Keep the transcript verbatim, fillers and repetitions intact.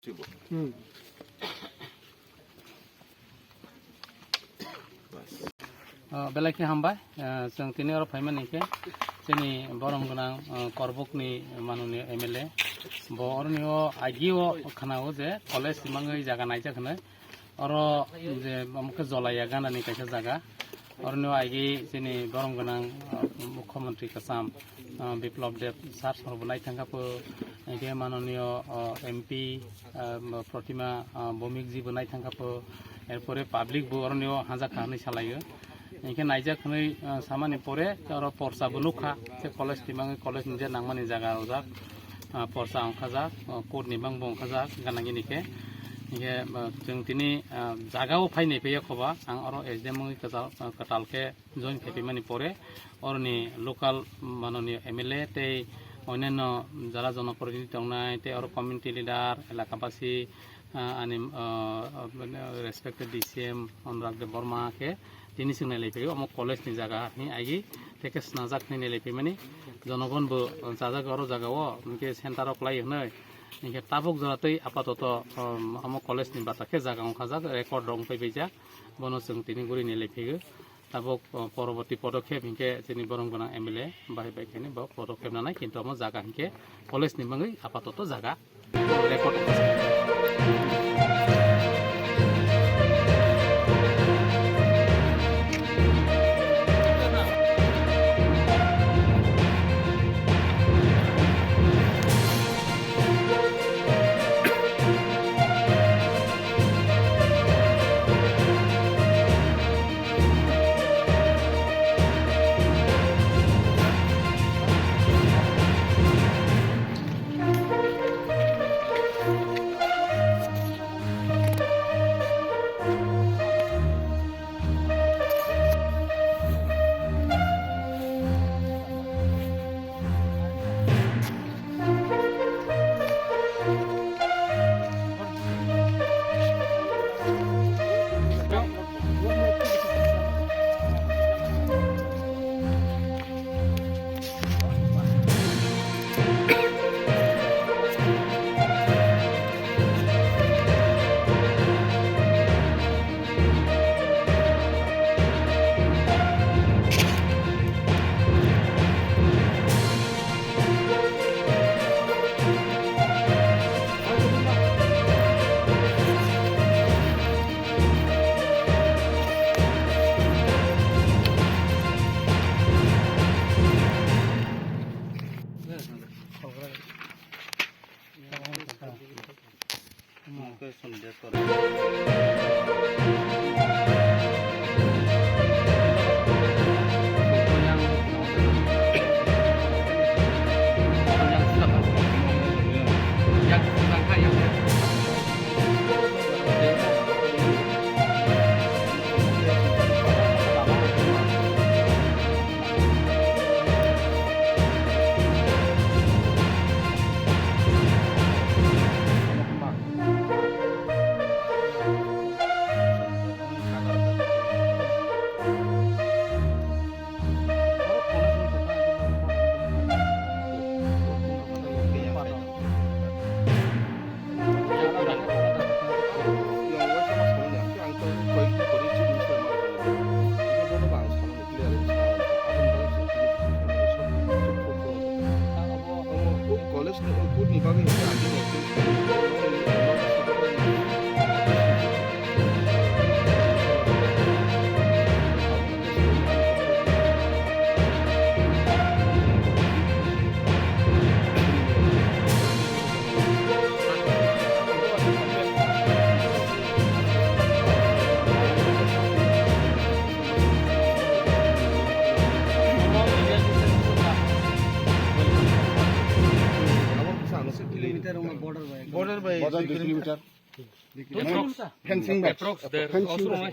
Hmm. Ah, belai khe hambai. Ah, chwng tini oro phaimani khe chini borom gwnang, ah, Korbukni manoni M L A. Bo oroni o agio khwnao je college simangwi jaga naijak hwnwi. Oro je omo khe Jolaya ganani kaisa jaga. Oroni o agi chini borom gwnang, ah, Mukhyamantri kwcham, ah, Biplab Deb sir sorbo naithangkha po, hingkhe manoniyo, ah, M P, ah, Protima, ah, Bhowmik ji bo naithangkha po, erpore public bo oroni o hajak kha hwnwi salaio. Hingkhe naijak hwnwi, ah, samani pore oro porsa bo nukha, je college ni bagwi college ni je nangmani jaga rijak. Ah, porsa wngkhajak, ah, court ni bang bo wngkhajak, gana gini khe. Hingkhe, ah, chwng tini, ah, jaga o phai nai phaiya khoba, ang oro S D M wngwi kwtal, ah, kwtal khe join khe phaimani pore, oroni local manoniyo M L A tei onyanno jara jonoprotinidhi tongnai, tei oro community leader, elakabasi, ah, ani, ah, ah, respected D C M Anurag Debbarma khe tini chwng nailai phaiwi omo college ni jaga ni agi tei khe snajak hinwi nailai phaimani jonogon bo chajak oro jaga o hwnkhe center o kwlai hwnwi hwnkhe tabuk jora tei apatoto, um, omo college ni bata khe jaga wngkhajak record rok wngpai paijak bono chwng tini guri nailai phaiwi tabuk, uh, poroborti podokhep hwnkhe chini borom gwnang M L A bahai bai khaini bo podokhep nanai kintu omo jaga hwnkhe college ni bagwi apatoto jaga. College ni, court ni bagwi hwnkhe agini Border by border by border dui kilometer. Fencing bai. Approx der. Fencing bai.